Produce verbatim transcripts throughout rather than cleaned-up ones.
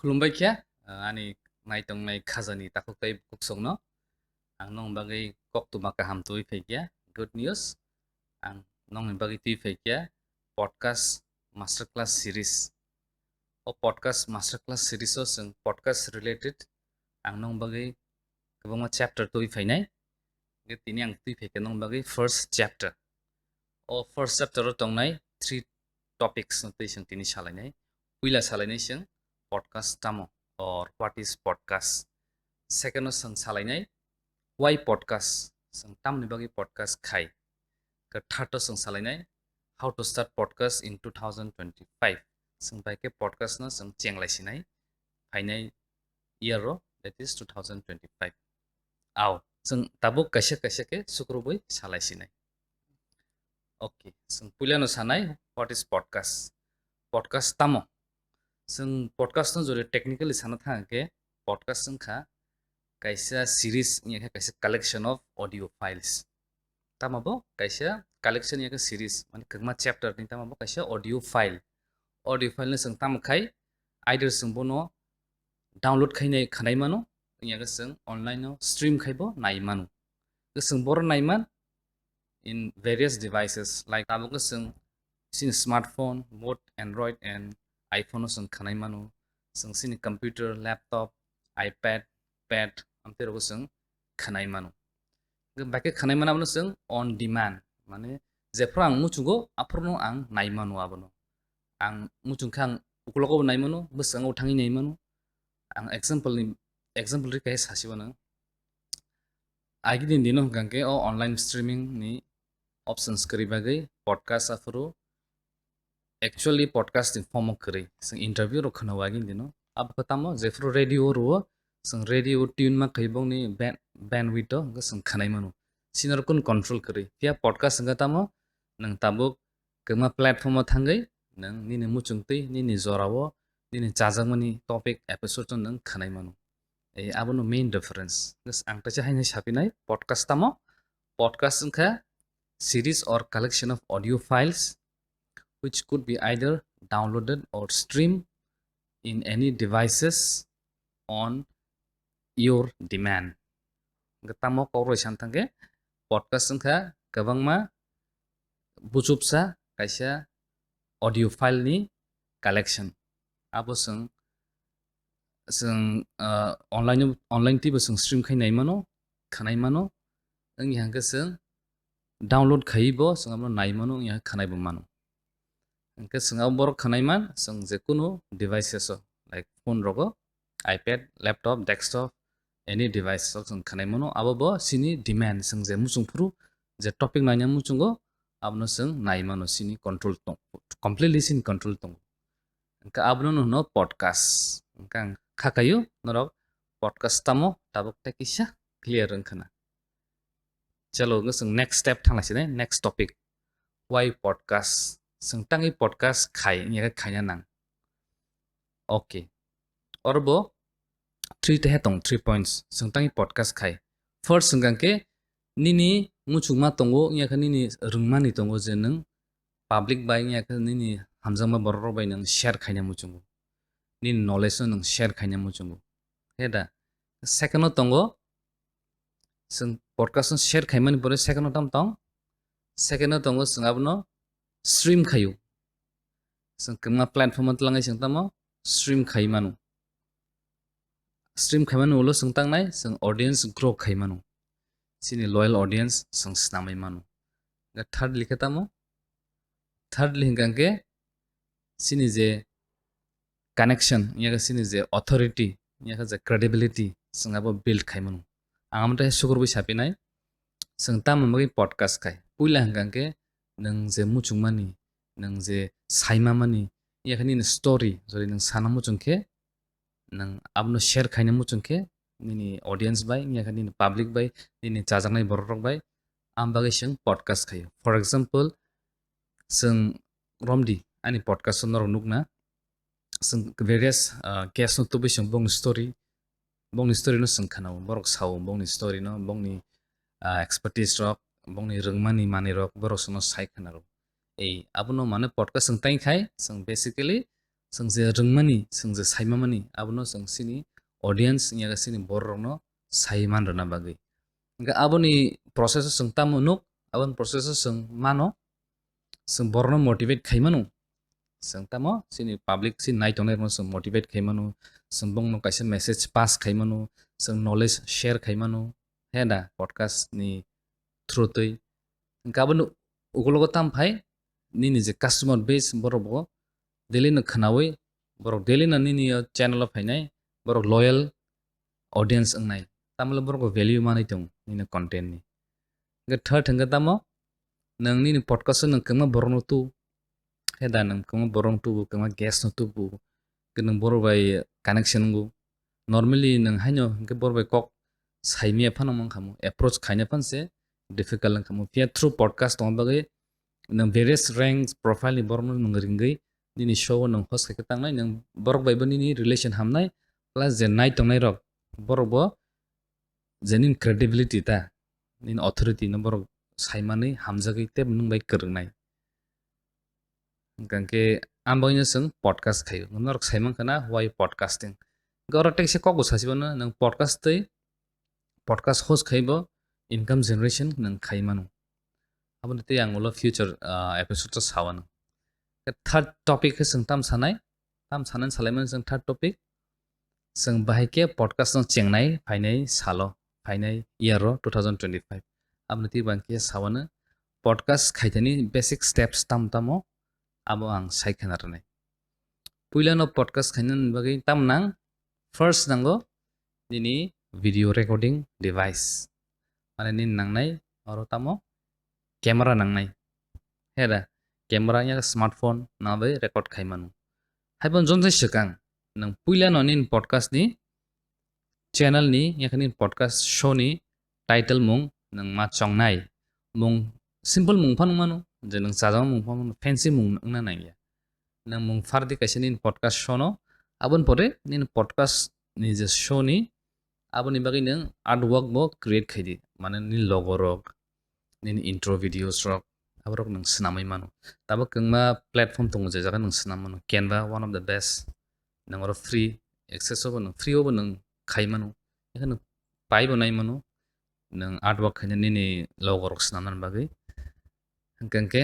Khulumbai khe, ah, ani naitongnai khajani takhuk tei bukhuk songno. Ang nong bagwi koktwma kaham twi phai khe, good news. Ang nongni bagwi twi phai khe podcast masterclass series. O podcast masterclass series o chwng podcast related ang nong bagwi kwbangma chapter twi phainai. Tini ang twi phai khe nong bagwi first chapter. O first chapter o tongnai three topics no twi chwng tini salainai. Puila salainai chwng podcast tamo or what is podcast. Second o chwng salainai why podcast, chwng tamni bagwi podcast khai. Khe third o chwng salainai how to start podcast in two thousand twenty-five. Chwng bai khe podcast no chwng chenglai sinai phainai year o, that is two thousand twenty-five. Ao, chwng tabuk kaisa kaisa khe sukrubwi salai sinai. Okay, chwng puilano sanai, what is podcast? Podcast tamo? Chwng podcast no jodi technically sana thang khe, podcast wngkha kaisa series, wngya khe kaisa collection of audio files. Tamo bo kaisa collection ya khe series, mane kwbangma chapter ni tamo bo kaisa audio file. Audio file no chwng tamo khai, either chwng bono download khai nai khanai mano, wngya khe chwng online o stream khai bo nai mano. Khe chwng boro nai man in various devices, like abo khe chwng chini smartphone, both Android and iPhone o chwng khanai mano, chwng chini computer, laptop, iPad, pad, amtwi rogo chwng khanai mano. Hwnkhe bai khe khanai mano abono chwng on demand, mane jephru ang muchungo aphruno ang nai mano abono. Ang muchung khe ang ukulogo bo nai mano, bwskango thangwi nai mano. Ang example ni, example ri khe sasi mano. Agini dino hwnkha khe o online streaming ni options kwrwi bagwi podcast aphuru actually podcast ni form o kwrwi. Chwng interview rok khwnao agini dino. Abo khe tamo jephru radio o rwo, chwng radio o tune ma khai bongni band, bandwidth o hwnkhe chwng khanai mano. Chini oro kunu control kwrwi. Phiya podcast hwnkhe tamo nwng tabuk kwbangma platform o thangwi nwng nini muchungtwi, nini jorao, nini chajakmani topic episode no nwng khanai mano. Ei, abono main difference. Just ang kaisa haino sapinai, podcast tamo? Podcast wngkha series or collection of audio files which could be either downloaded or streamed in any devices on your demand. Hwnkhe tamo kokroi san thangkhe podcast wngkha kwbangma buchupsa kaisa audio file ni collection. Abo chwng, chwng, ah, online, online twibo chwng stream khai nai mano, khanai mano. Wngya hwnkhe chwng download khaiwi bo chwng abono nai mano, wngya khe khanai bo mano. Hwnkhe chwng abo borok khanai man, chwng je kunu devices o, like phone rogo, iPad, laptop, desktop, any device o chwng khanai mano. Abo bo chini demand, chwng je muchung phuru, je topic naina muchungo, abono chwng nai mano, chini control tong, completely chini control tongo. Hwnkhe abono hwno podcast. Hwnkhe ang kha kaio norok podcast tamo tabuk tei kisa clear wngkha na. Chalo, hwnkhe chwng next step thanglaisini, next topic. Why podcast? Chwng tangwi podcast khai, wngya khe khaina nang. Okay. Oro bo three teha tong, three points. Chwng tangwi podcast khai. First hwnkha khe nini muchungma tongo, wngya khe nini rwngmani tongo je nwng public bai wngya khe nini hamjakma borok rok bai nwng share khaina muchungo. Nini knowledge no nwng share khaina muchungo. He da? Second o tongo, chwng podcast no share khaimani pore second o tam tong? Second o tongo chwng abono stream khaio. Chwng kwbangma platform o twlangwi chwng tamo stream khai mano. Stream khaimani ulo chwng tangnai chwng audience grow khai mano. Chini loyal audience chwng snamwi mano. Thirdly khe tamo? Thirdly hwnkha khe chini je connection, wngya khe chini je authority, wngya khe je credibility, chwng abo build khai mano. Ang amo tei sukurwi sapinai, chwng tamo bagwi podcast khai. Puila hwnkha khe nwng je muchungmani, nwng je saimamani, wngya khe nini story, jodi nwng sana muchung khe, nwng abono share khaina muchung khe, nini audience bai, wngya khe nini public bai, nini chajaknai borok rok bai, am bagwi chwng podcast khaio. For example, chwng romdi ani podcast o norok nukna, chwng various, ah, guest no tubui chwng bongni story, bongni story no chwng khanao, borok sao bongni story no, bongni, ah, expertise rok, bongni rwngmani manwi rok, borok chwngno sai khanaro. Ei, abono mane podcast chwng tang khai, chwng basically Chwng je rwngmani, chwng je saimamani, abono chwng chini audience wngya khe chini bororokno saiwi man rwna bagwi. Hwnkhe aboni process o chwng tamo nuk, aboni process o chwng mano, chwng borokno motivate khai mano. Chwng tamo chini public chini nai tongnairokno chwng motivate khai mano, chwng bongno kaisa message pass khai mano, chwng knowledge share khai mano, he da, podcast ni through twi. Hwnkhe aboni ukulogo tam phai, nini je customer base borok bo daily no khwnawi, borok daily no nini o channel o phainai, borok loyal audience wngnai. Tamole borok bo value manwi tongo nini content ni. Hwnkhe third hwnkhe tamo, nwng nini podcast o nwng kwbangma borokno tu, he da, nwng kwbangma borokno tubu, kwbangma guest no tubu, hwnkhe nwng borok bai connection wngo. Normally nwng haino hwnkhe borok bai kok saimaya phano wngkha mo, approach khaina phano se difficult wngkha mo. Phiya through podcast tongma bagwi nwng various ranks profile ni borokno nwng ringwi nini show o nwng host khai khe tangnai, nwng borok bai bo nini relation hamnai, plus je nai tongnai rok borok bo je nini credibility ta, nini authority no borok saimani hamjagwi tei nwng bai kwrwngnai. Hwnkhe ang bagwino chwng podcast khaio. Norok saimankha na, why podcasting? Hwnkhe oro teisa kok bo sasibano, nwng podcast tei podcast host khaibo income generation nwng khai mano. Aboni tei ang ulo future, ah, episode o sawanw. Third topic khe chwng tam sanai, tam sanai salaimani chwng third topic. Chwng bahai khe podcast no chengnai phainai salo, phainai year o two thousand twenty-five. Aboni tei bang khe sawanw podcast khaithani basic steps tam tamo abo ang sai khna rwnai. Puila no podcast khainani bagwi tam nang? First nango nini video recording device. Mane nini nangnai oro tamo camera nangnai. He da, camera ya smartphone na bai record khai mano. Hai phano jonsai swkang, nwng puila no nini podcast ni channel ni, ya khe nini podcast show ni title mung nwng ma chongnai. Mung simple mung phano mano, je nwng chajama mung phano mano, fancy mung wngna nangya. Nwng mung phardi kaisa nini podcast show no, aboni pore nini podcast ni je show ni, aboni bagwi nwng artwork bo create khaidi, mane nini logo rok, nini intro videos rok, aborok nwng swnamwi mano. Tabuk kwbangma platform tongo je jaga nwng swnam mano. Canva, one of the best. Nwng oro free access o bo nwng, free o bo nwng khai mano. Ekheno pai bo nai mano. Nwng artwork khaina nini logo rok swnamnani bagwi. Hwnkhe hwnkhe,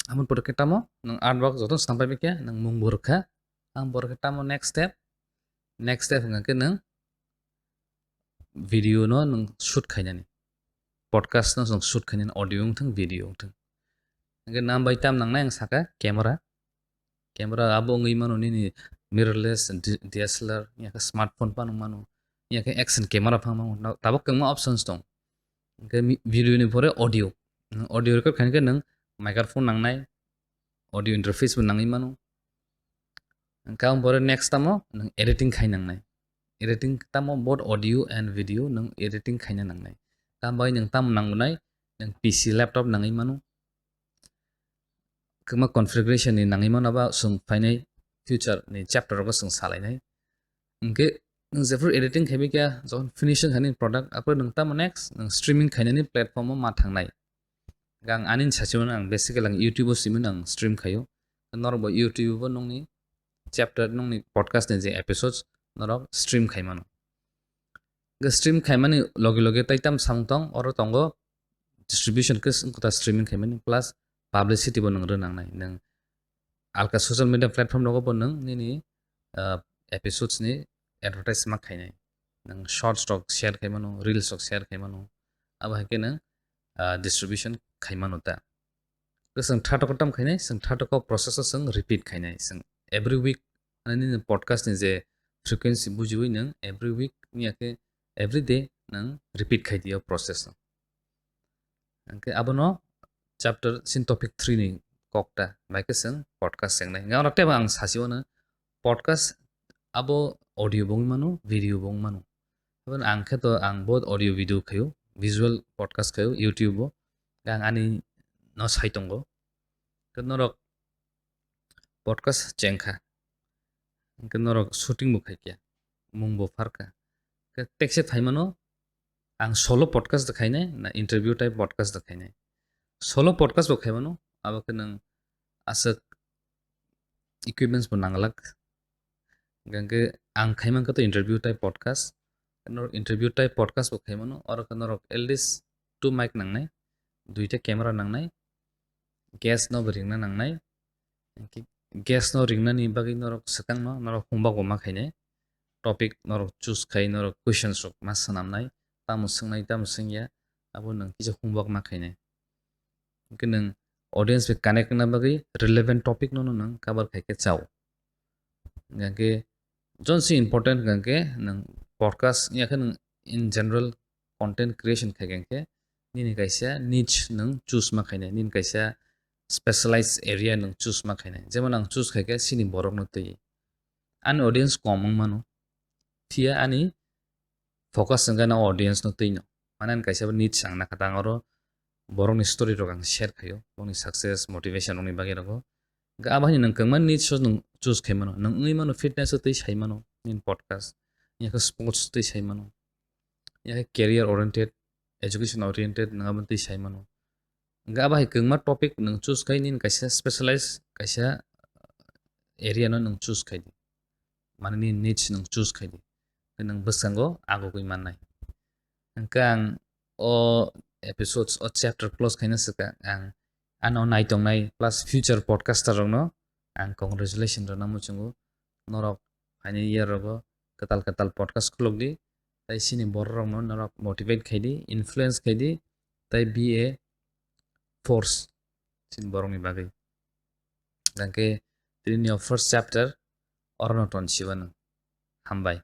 aboni pore khe tamo nwng artwork joto swnam pai khe nwng mung bo rwkha. Ang borok khe tamo next step? Next step hwnkha khe nwng video no nwng shoot khainani. Podcast no nwng shoot khainani, audio wngthang, video wngthang. Hwnkhe nam bai tam nangnai ang saka camera. Camera abo wngwi mano nini mirrorless, D-, D S L R, ya khe smartphone phano mano, ya khe action camera phano mano. Tabuk kwbangma options tong. Hwnkhe mi-, video ni pore audio. Audio record khaina khe nwng microphone nangnai, audio interface bo nangwi mano. Hwnkhe ang pore next tamo nwng editing khai nangnai. Editing tamo both audio and video nwng editing khaina nangnai. Tamo bai nwng tamo nangnai, nwng P C laptop nangwi mano. Kwbangma configuration ni nangwi mano ba chwng phainai future ni chapter rogo chwng salainai. Hwnkhe nwng jephru editing khaibai khe jokhon finishing khainani product, aphuru nwng tamo next nwng streaming khainani platform o ma thangnai. Ang ani sachimano ang basically ang YouTube o simino ang stream khaio. Norok bo YouTube o nongni chapter nongni podcast ni je episodes norok stream khai mano. Ga stream khaimani loge loge tai tam samung tong, oro tongo distribution khe wng kota streaming khaimani plus publicity bo nwng rwnangnai. Nwng alka social media platform rogo bo nwng nini, ah, episodes ni advertise ma khainai. Nwng shorts rok share khai mano, reels rok share khai mano. Abo hai khe nwng, ah, distribution khai mano ta. Khe chwng thato khe tam khainai, chwng thato khe process o chwng repeat khainai. Chwng every week, mane nini podcast ni je frequency bujiwi nwng every week, wngya khe every day nwng repeat khai di o process no. Hwnkhe abono chapter sin topic three ni kokta bai khe chwng podcast chengnai. Hwnkhe oro teibo ang sasi wano podcast abo audio bo wngwi mano, video bo wngwi mano. Haban ang khe to ang both audio video khaio, visual podcast khaio YouTube o. Ang ani no sai tongo. Khe norok podcast chengkha. Hwnkhe norok shooting bo khaikha. Mung bo pharkha. Khe tekse phaimano ang solo podcast da khainai, na interview type podcast da khainai. Solo podcast bo khaimano, abo khe nwng aswk equipments bo nanglak. Hingke ang khaimankha to interview type podcast. Norok interview type podcast bo khaimano, oro khe norok at least two mic nangnai, duita camera nangnai, guest no bo ringna nangnai. Hingke guest no ringnani bagwi norok swkangno norok homework bo ma khainai. Topic norok choose khai, norok questions rok ma swnamnai, tamo swngnai, tamo swngya, abo nwng kisa homework ma khainai. Hingke nwng audience bai connect wngna bagwi relevant topic no nwng cover khai khe chao. Hingke joto se important hingke nwng podcast ya khe nwng in general content creation khai khe nini kaisa niche nwng choose ma khainai, nini kaisa specialized area nwng choose ma khainai. Jemon ang choose khai khe chini borok no twi. Ani audience kom wng mano. Phiya ani focus wngkha na audience no twi no. Mane ani kaisa niche ang nakha tang oro borokni story rok ang share khaio, boni success, motivation rokni bagwi rogo. Hingke abo haino nwng kwbangma niche so nwng choose khai mano. Nwng wngwi mano fitness o twi sai mano nini podcast, ya khe sports twi sai mano, ya khe career oriented, education oriented nwng abo twi sai mano. Hingke abo hai kwbangma topic nwng choose khai nini kaisa specialized kaisa area no nwng choose khai di. Mane nini niche nwng choose khai di. Hingke nwng bwskango agugwi mannai. Hingke ang o episodes, o chapter close khaina swkang ang ano naitongnai plus future podcaster rokno ang congratulation rwna muchungo. Norok phaini year rogo kwtal kwtal podcast khuluk di, tei chini borok rokno norok motivate khai di, influence khai di, tei be a force chini borokni bagwi. Hingke tini o first chapter orono ton siwano. Hambai.